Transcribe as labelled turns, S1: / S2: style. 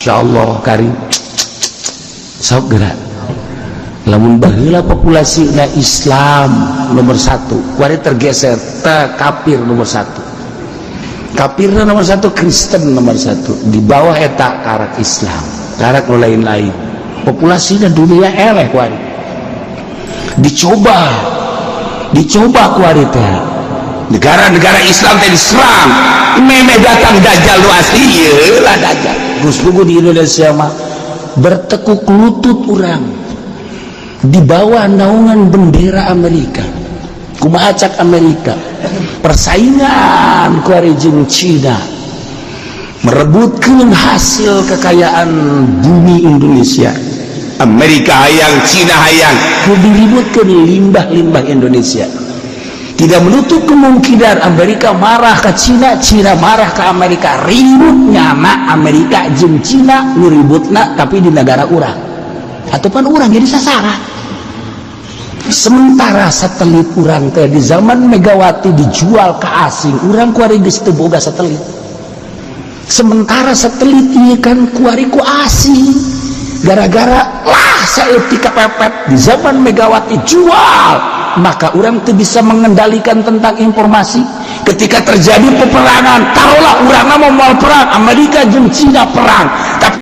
S1: Masya Allah, karim sok gerak. Lamun baheula populasi na Islam nomor satu, kuari tergeser te kafir nomor satu, kafirna nomor satu, Kristen nomor satu, di bawah eta karak Islam, karak nu lain-lain. Populasinya dunia eleh. Kuari dicoba, dicoba kuari teh negara-negara Islam teh diserang. Meme datang Dajjal, nu asli ieu lah Dajjal. Geus puguh di Indonesia mah bertekuk lutut urang di bawah naungan bendera Amerika. Kumaha cak Amerika? Persaingan kuari jeung Cina merebutkan hasil kekayaan bumi Indonesia. Amerika hayang, Cina hayang, diributkan limbah-limbah Indonesia. Tidak menutup kemungkinan Amerika marah ke Cina, Cina marah ke Amerika, ribut nyama Amerika jeung Cina nu ributna, tapi di negara urang ataupun urang jadi sasaran. Sementara satelit urang teh di zaman Megawati dijual ke asing. Urang kuari geus teu boga satelit. Sementara satelit ini kan kuari ku asing, gara-gara lah saeutik kepepet di zaman Megawati jual, maka urang tuh bisa mengendalikan tentang informasi. Ketika terjadi peperangan, taruhlah urang mau mau perang Amerika jeung Cina perang, tapi